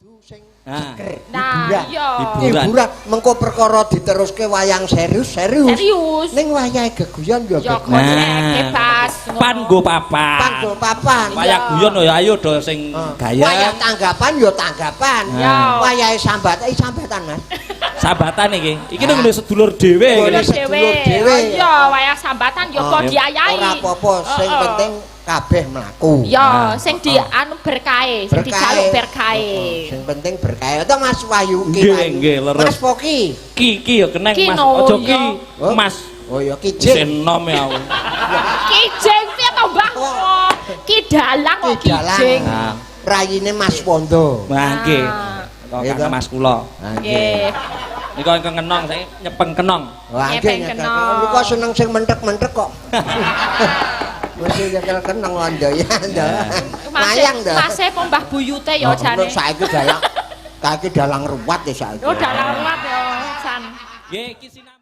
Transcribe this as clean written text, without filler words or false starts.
Kudu sing Nah. seger. Nah, Hiburan. iya. Hiburan. Hiburan mengko perkara diteruske wayang serius serius. Serius. Ning wayahe geguyon ya Ya geguyon. gojek bebas. Ngono. Pan nggo papan. Pan nggo papan. Wayah guyon ya ayo do sing gaya. Wayah tanggapan ya tanggapan. Ya. Wayahe sambat, eh sambatan, Mas. Sambatan iki. Iki nang ngene sedulur dhewe Sedulur iki. Dhewe. Sedulur dhewe. Oh iya, wayah sambatan ya kok diayahi. Ora apa-apa, sing Heeh. penting kabeh mlaku. Ya, Nah. sing di anu berkahe, sing dijaluk berkahe. Sing penting berkahe. To Mas Wahyu ki. Nggih, Wahyu. nggih, leres. Mas Poki. Ki ki ya keneng Ki Mas. no, Aja ki iya. Oh. Mas. Oh ya Isih Kijing. enom ya aku. Kijing piye to, Mbah? Oh. Ki dalang kok Ki dalang. kijing. Nah, Rayine Mas Wondo. wah nggih. Ah. Kok Gitu. kakak Mas kula. Nah, Nggih. Nika ingkang kenong saiki nyepeng kenong. Wah, nggih Nyepeng nyekel. kenong. Niku seneng sing mentek-mentek kok. Mesti nyekel kenong londo ya, ndo. Mayang ndo. Mase apa Mbah Buyute ya jane. Saiki dalang, saiki dalang ruwat ya saiki. Oh, dalang ruwat ya, San. Nggih iki sinau.